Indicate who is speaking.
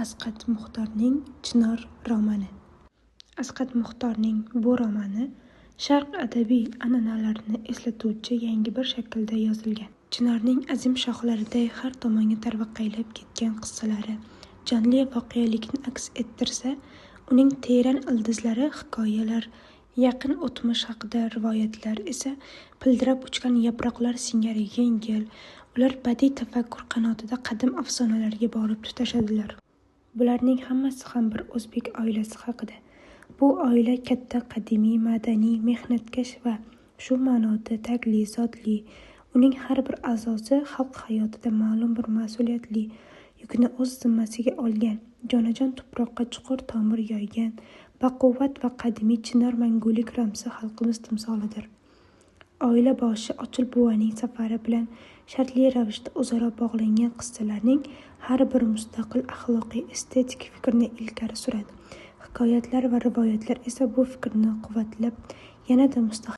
Speaker 1: Asqat Muxtorning "Chinor" romani. Asqat Muxtorning bu romani Sharq adabiy an'analarini eslatuvchi yangi bir shaklda yozilgan. Chinorning azim shoxlariday har tomonga tarvaqaylab ketgan qissalari jonli voqelikni aks ettirsa, uning teran ildizlari hikoyalar, yaqin o'tmish haqida rivoyatlar esa pildirab uchgan yaproqlar singari yengil, ular badiiy tafakkur qanotida qadim afsonalarga borib tutashadilar. Bularning hammasi ham bir o'zbek oilasi haqida. Bu oila katta, qadimiy, madaniy, mehnatkash va shu ma'noda tagli, zotli. Uning har bir a'zosi xalq hayotida ma'lum bir mas'uliyatli yukni o'z zimmasiga olgan, jonajon tuproqqa chuqur tomir yoygan, baquvvat va qadimiy chinor mangulik ramzi xalqimiz timsolidir. Oila boshi Ochil buvaning safari bilan shartli ravishda o'zaro bog'langan qissalarning har biri mustaqil axloqiy estetik fikrni ilgari suradi. Hikoyatlar va rivoyatlar esa bu fikrni quvvatlab, yanada mustahkamlaydi.